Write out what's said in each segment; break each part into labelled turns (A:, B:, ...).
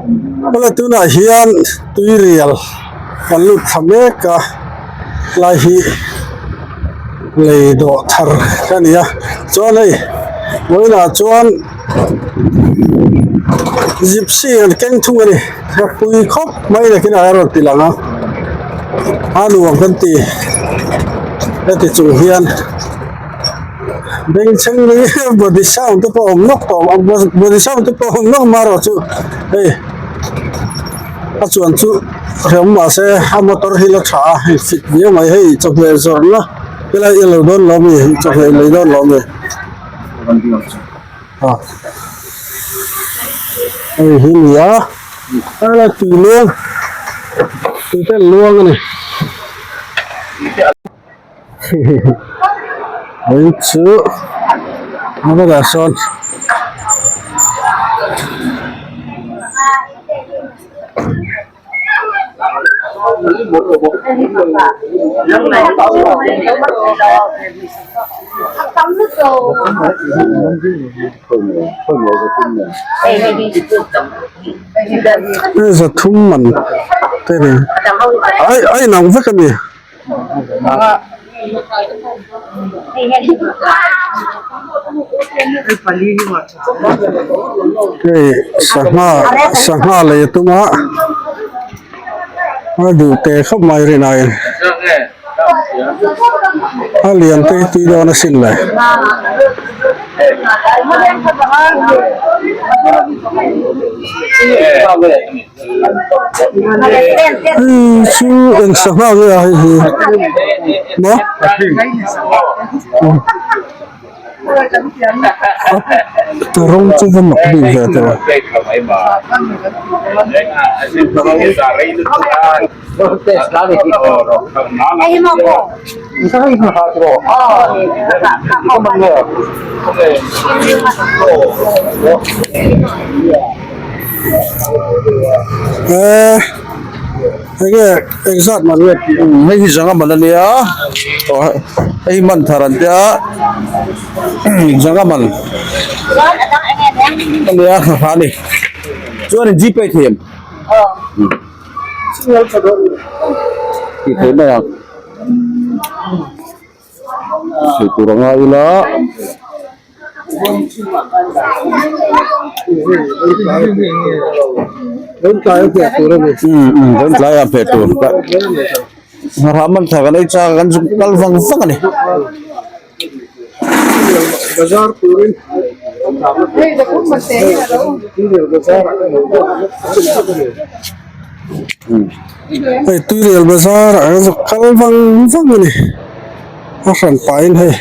A: Awle tunah hian tuirial kan lut thla mek a lai hi lei dawh thar a ni a chuan hei vawiinah chuan gypsy an keng thung a ni a pui khawp mai nakinah a rawn ti lang a a nuam kan ti heti chung hian. Bengchheng hi body sound te pawh a awm nawk tawh a body sound te pawh a awm nawk marawh chu hei a chuan chu hrehawm mahse a motor hi la tha a hei fit viau mai hei chawhmeh zawrhna helai i lo dawn lo ami chawhmeh i lei dawn lo ami ah hei hi ni a helai tui luang tui te an luang a ni. Hei chu a bulah sawn hei zathum man te ni a a inang vek a ni. Hei sangha sangha lei a tum a a duh teh khawp mai rin aiin a lian te hi tui dawn asin le. Hei chu eng sangha nge a hei hi maw a rawng chu va mak bik ve tawh a. Eee enge engzat man nge tih
B: hei hi zanga man ania aw hei hi man thar an tia zanga man ania a ni chuanin g pay thei em. Tih theih mai ang sawi tur a ngai ila. Vawiin tlai ah pheh tur ngharah man thla kan ei chak a kan zuk kal vang vang a ni.
A: Hei tuirial bazar ah hian zuk kal vang vang a ni. A hran pahin hei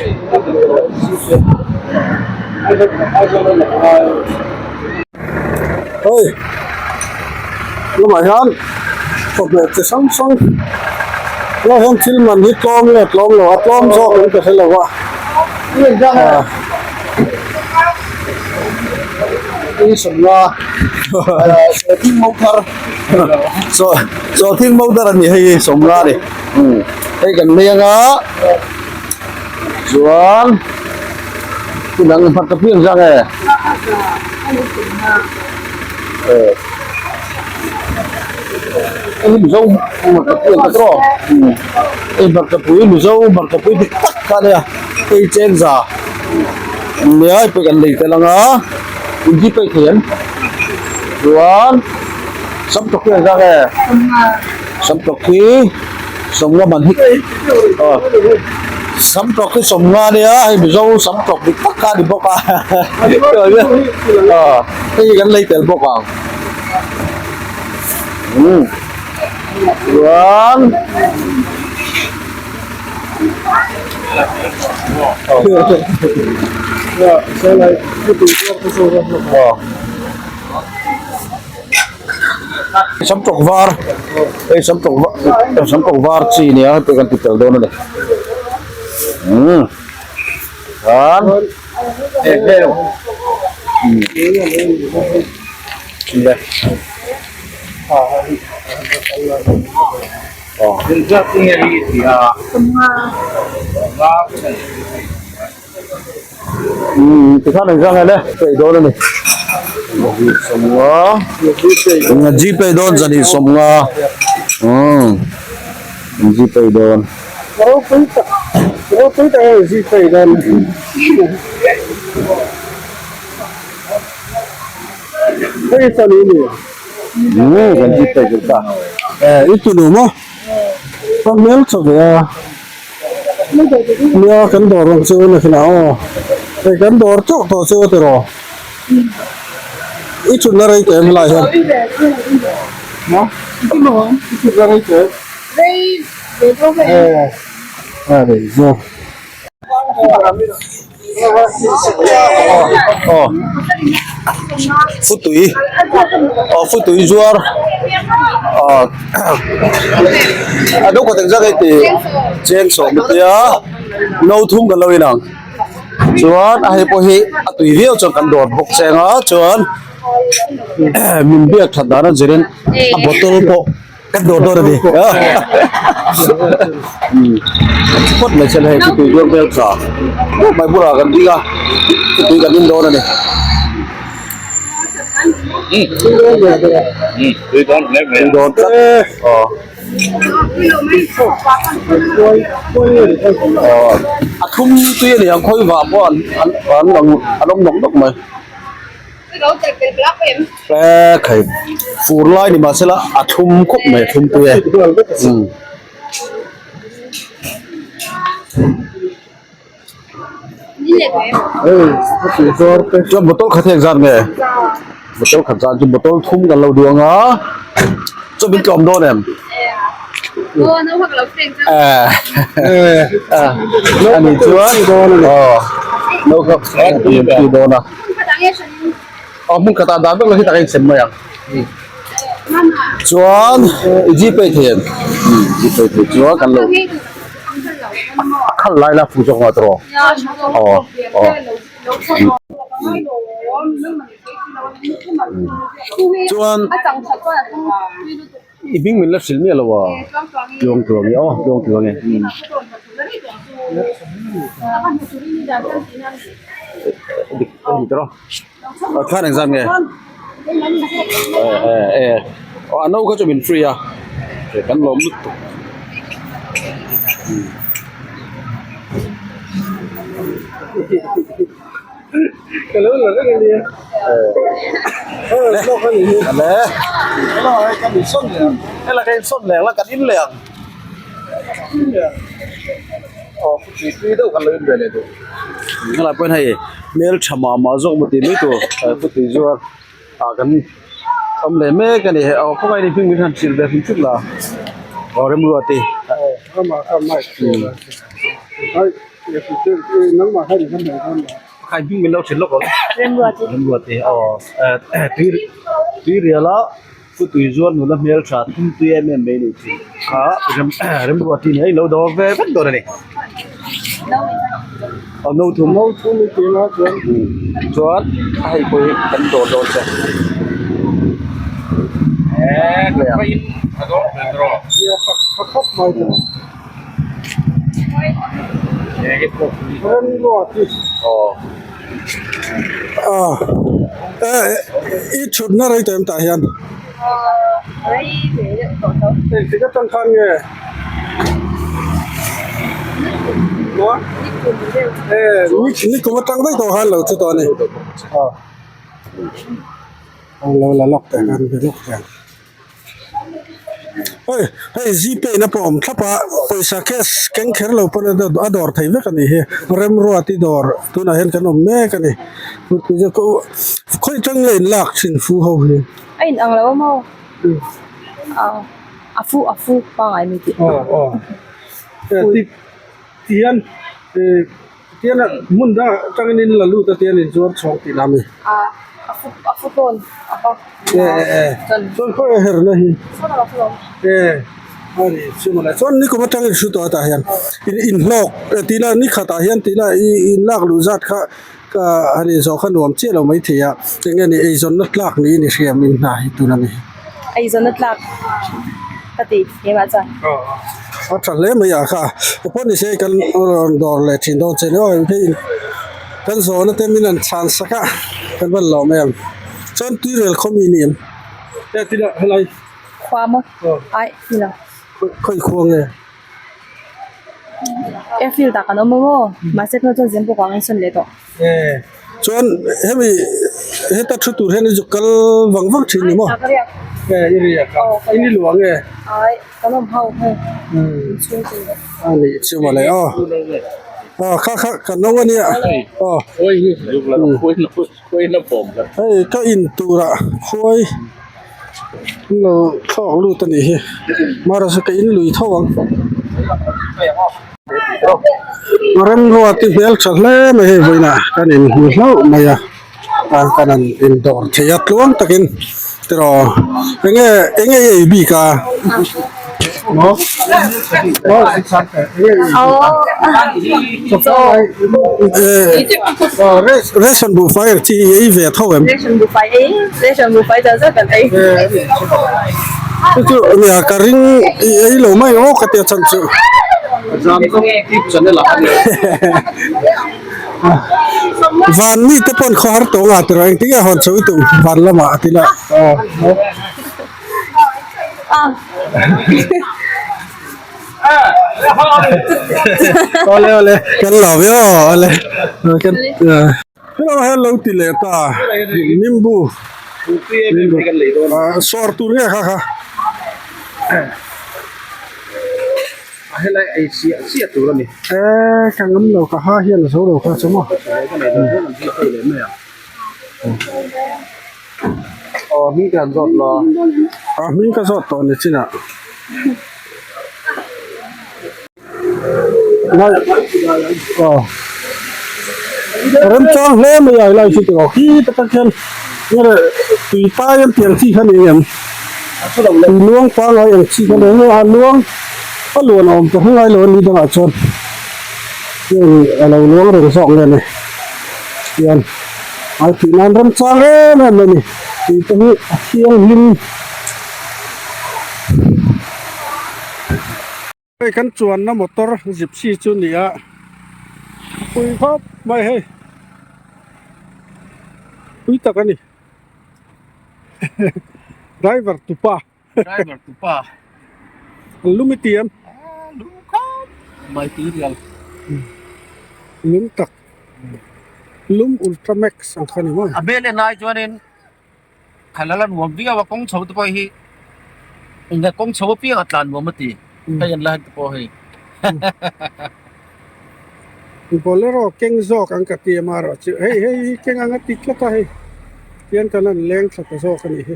A: hei lamah hian chawhmeh chi hrang hrang helai hian thil man hi tlawm nge tlawm lo a tlawm zawk in ka hre lo a ah.
B: Sawhthing mo thar a ni hei sawmnga a ni. Hei kan lei anga chuan hun ang hmat ka piang zang e hei mizo hmat ka piang ka tawh hei hmat ka pui mizo hmat ka pui dik tak kha ania hei chengza nia hei pawh kan lei tel anga inti peih thei an chuan samtawk hi ang zang e. Samtawk hi sawmnga man hi aw samtawk hi sawmnga ania hei mizo samtawk dik tak kha a ni bawk a aw hei hi kan lei tel bawk ang umm chuan aw. Samtawk var hei samtawk var samtawk var chi nia heti kan ti tel dawn a ni umm chuan le umm tikhan engzah nge le peih dawn a ni. Sawmnga Gpay dawn zahnih sawmnga umm Gpay dawn.
A: Ropui tak ropui tak a Gpay dawn. Hei fanu ni.
B: Umm kan Gpay tur ta.
A: Eh i tunu maw? Ka hmel tha ve a. Nia kan dawr ang chu na khin ah aw. Hei kan dawr teuh tawh chu a ti rawh. I thutna rei teh em helai hian? Maw? I thutna rei teh em? Aw a rei zawk.
B: Aw futui aw futui zuar aw a deuh khat engzat hei tih cheng sawm a tia no thum kan lo in ang chuan a hei pawh hi a tui viau chuan kan dawr bawk cheng a chuan min biak that dan a zirin a bottle pawh. Kan dawr dawn a ni. Phawt mai chuan hei tui dawn hmel tha khawp mai bulah kan ding a tui kan in dawn a ni. Tui dawn tlat aw. A thum tui a ni ang khawi vah pawh an an an awm nawk nawk mai. Hle khai fur lai ni mahsela a thlum khawp mai a thlum pui e umm. Chuan bottle khat hi engzat nge bottle khat zan chu bottle thum kan lo duang a chuan min tlawm dawn em eh ani chuan aw no kha tui dawn a. Aw hmun khatah dah vek lo hi tak a insem mai ang. Chuan i gpay thei em? Umm gpay thei chuan kan lo a khal lai la fu zawk anga tawh aw aw chuan I hming min la hrilh miah lo a, tluang tluang e aw, tluang tluang e. Dik a ni tawh a, khan engzat nge? Eh eh eh aw a no kha chu min free a, kan lawm lutuk.
A: Ka lo la reng a nia.
B: Le. Kan insawn leh ang. Hela kan insawn leh ang la kan in leh ang. Aw tui tui deuh kan lo in ve leh duh. Helai pawhin hei hmel tha mah mah zawk maw tih mai tur putui zuar ah kan awm leh mek a ni. Aw khawngaih in hming min han hrilh ve hrim hrim la. Aw Remruati. Khai hming min lo hrilh lawk ang.
C: Remruati.
B: Remruati aw eh tui tui rial a pu tui zuar nula hmel tha thum tui em em mai ni tih kha rem Remruati nia i lo dawr ve vek dawn a ni. Aw no thum.
A: No thum i tih anga chuan.
B: Chuan a hei pawh hi kan dawr dawn che.
A: Tha khawp mai chu. I thutna rei tawh em tah hian? Engtik atang khan nge? Nikum atang daih tawh khan lo chu tawh a ni. Lo la lawk teh khan be lawk teh ang. Hei hei gpay na pawh a awm thlap a pawisa cash keng kher lo pawn a dawr thei vek a nih hi remruati dawr tunah hian kan awm mek a ni khawi tang nge in lak thin fu ho hi.
C: A in ang lo a maw a fu a fu pangai mi tih.
A: Aw aw ti hian tian hmun dangah atangin in la lut a tian in zuar chhawng tih lam a ni.
C: A fu a fu tawn a pa
A: Chuan khawi a her na hi e a ni chu mawle chuan nikum atangin hru tawh tah hian in inhlawk tih la ni khatah hian tih la i inlak luh zat kha ka han inzawh kha nuam chiah lo maithei a eng nge ni eizawnna tlak niin i hria min hna hi tuna mi.
C: Eizawnna tlak ka ti keimah chuan.
A: A tha hle mai ah kha pawh ni se kan rawn dawr leh thin dawn che ni aw kan zawhna te min han chhan sak a kan van lawm em. Chuan tuirel khaw mi ni em? E tila helai.
C: Khua maw? Ai ni lo.
A: Khawi khua nge?
C: Airfield ah kan awm a maw? Mahse tunah chuan Zembawk ah kan sawn leh tawh.
A: E chuan hemi heta thu tur hian i zuk kal vang vang thin ni maw?
C: Ai ka riak.
A: E i riak a. I ni luah nge?
C: Ai kan awm ho hei. Inchhung chu.
A: A nih chu mawle aw. Aw kha kha ka no a nia aw. Hei ka in turah khuai an lo thlawk lut a nih hi mara chu ka in lui tho ang. Remruati hmel tha hle mai hei vawiinah kan inhmu hlauh mai a kan han indawr thei a tluang takin tiraw enge enge i ei bik a maw ration buhfai ang chi i ei ve tho em
C: ration buhfai ei ration buhfai zat zat kan ei
A: chu chu nia ka ring i ei lo mai aw ka tia chan chu Van mi te pawn khaw har tawh nga tiraw engtin nge hawn chho i tum van lamah a ti la awle awle kan lo ve aw awle kan hello hian lo ti leh ta nimbu sawr tur nge kha kha.
B: A helai ei chiah chiah tur a ni.
A: E ka ngam lo ka ha hian a zo lo kha chu maw.
B: Aw hming te han zawt la.
A: A hming ka zawt tawh ni chinah. Aw remchang hle mai a helai hi chu tiraw khi takah khian tui tai an tih ang chi kha a ni em. Tui luang pangngai ang chi kha eng a luang a luan a awm ta hlai lo a ni dangah chuan heng a lo luang reng zawk nge ni hian a tih nan remchang em em a ni tui te hi a thianghlim. Hei kan chuanna motor gypsy chu a ni a pui khawp mai hei pui tak a ni driver tupa
B: driver tupa
A: an lum i ti em
B: lum khawp mai tui rial
A: lum tak lum ultra max ang kha ni maw
B: a bel en lai chuanin Khalal a nuam viau a kawng chho te pawh hi eng kawng chho apiang a tlan nuam a ti hei an la te pawh hei
A: Bolero keng zawk ang ka ti a marawh chu hei hei hi keng ang a ti tlat a hei tihian kan han leng thla ta zawk a nih hi.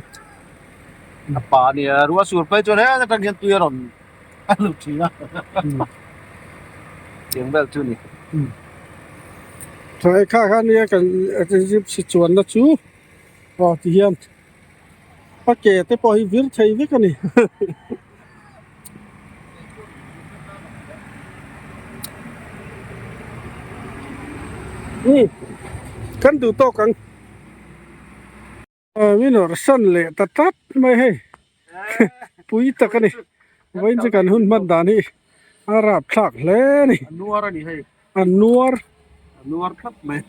B: A pa nia ruah sur phei chuan he atang hian tui a rawn a lut thin a tiang vel chu a ni.
A: Thlai kha kha nia kan gypsy chuanna chu. Aw ti hian a ke te pawh hi vir thei vek a ni. Umm kan duh tawk ang. Aw min awrh san leh ta tlat mai hei pui tak a ni vawiin chu kan hun hman dan hi a rapthlak hle a ni.
B: A nuar a ni hei.
A: A nuar.
B: A nuar thlap mai.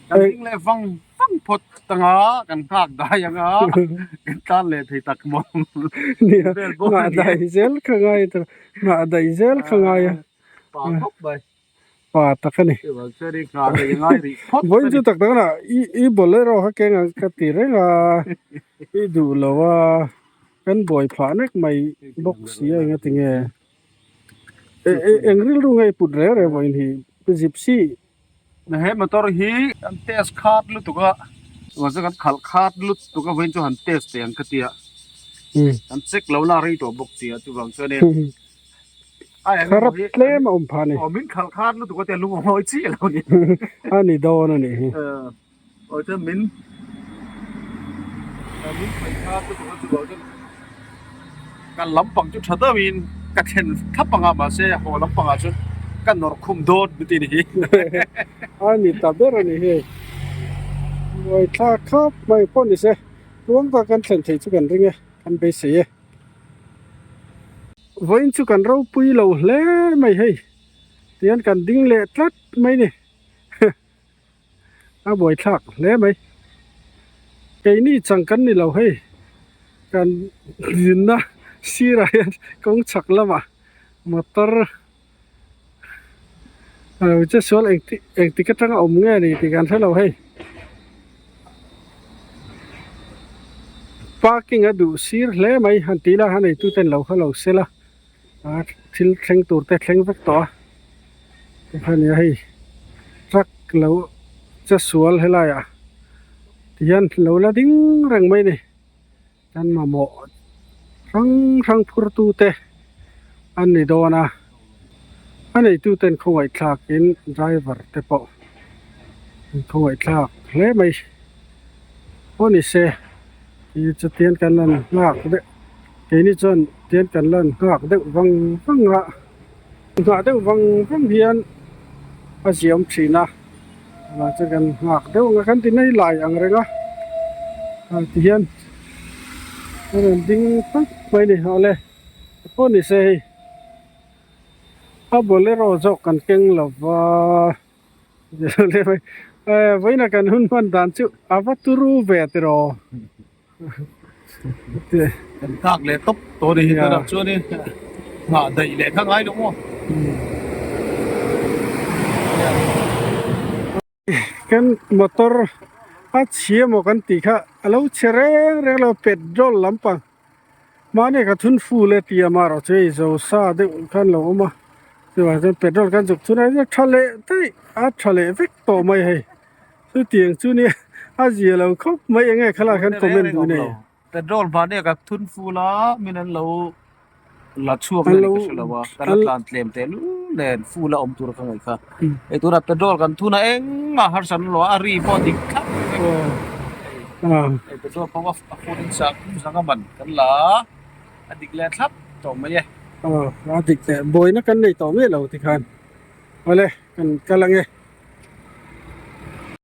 B: Kan ding leh vang vang phawt tanga kan nghak dai anga kan tlan leh thei tak maw.
A: Nia nghah dai zel kha ngai ta nghah dai zel kha ngai a.
B: Pa khawp mai.
A: Pa tak a ni. Vawiin chu tak tak a i bolero kha keng ang ka ti reng a i duh lo a kan buai phah nek mai bawk si a enga tinge eng rilru nge i put reng reng vawiin hi gypsy.
B: He motor hi an test khat lutuk a mahse kan khalh khat lutuk a vawiin chu han test teh ang ka ti a kan check lo la rei tawh bawk si a chuvang chuanin.
A: Kharap tlem a awm phah a ni.
B: Aw min khalh khat lutuk a tia lung a ngawi chiah lo ni.
A: A ni dawn a nih hi.
B: Aw chuan min min khalh khat lutuk a chuvang chuan kan lampang chu tha deuhin ka thlen thlap ang a mahse haw lampangah chuan ka nawrh khum dawn ni tih a ni hi.
A: A ni ta ber a ni hi. Buaithlak khawp mai pawh ni se tluang tak kan thlen theih chu kan ring e kan beisei e. Vawiin chu kan ropui lo hle mai hei tihian kan ding leh tlat mai ni. A buaithlak hle mai. Keini chang kan ni lo hei kan dinna sirah hian kawng chhak lamah motor a lo che sual engtik engtik atanga awm nge ni tih kan hre lo hei. Parking a duh sir hle mai han tih ila a neitu ten lo kha lo sel a a thil thleng tur te thleng vek tawh a tikhan nia hei truck lo che sual helai ah tihian lo la ding reng mai a ni kan mamawh hrang hrang phur tu te an ni dawn a a neitu ten khawngaih thlak in driver te pawh an khawngaih thlak hle mai pawh ni se ih chutiang kan lan nghak deuh keini chuan tiang kan lan nghak deuh vang vang a nghah deuh vang vang hian a ziam thin a tunah chuan kan nghak deuh ang a kan ti mai lai ang reng a ah tihian a rawn ding tawp mai a ni awle pawh ni se hei a bolero zawk kan keng lo va. Vawiina kan hun hman dan chu a va turu ve tiraw.
B: Kan nghak leh tawp tawh a ni hi tunah chuanin nghah daih leh kha ngai lo maw.
A: Kan motor a chhia maw kan tih kha a lo chhe reng reng lo petrol lampang Mahni ka thun ful e tia marawh chu hei zo sa deuh khan lo awm a chuvang chuan petrol kan zuk chhun a tha leh daih a tha leh vek tawh mai hei chutiang chu nia a zia lo khawp mai eng nge khalai khan comment duh nei
B: petrol mahni ka thun ful a min an lo la chhuak na ni ka hre lo a kan la tlan tlem teh lul nen ful a awm tur ka ngaih kha hei tunah petrol kan thun a engmah harsat lo a ri pawh dik thlap hei petrol pump a full in sak zanga man kan la a dik leh thlap tawh mai e.
A: Aw a dik leh buaina kan nei tawh miah lo tikhan awle kan kal ange.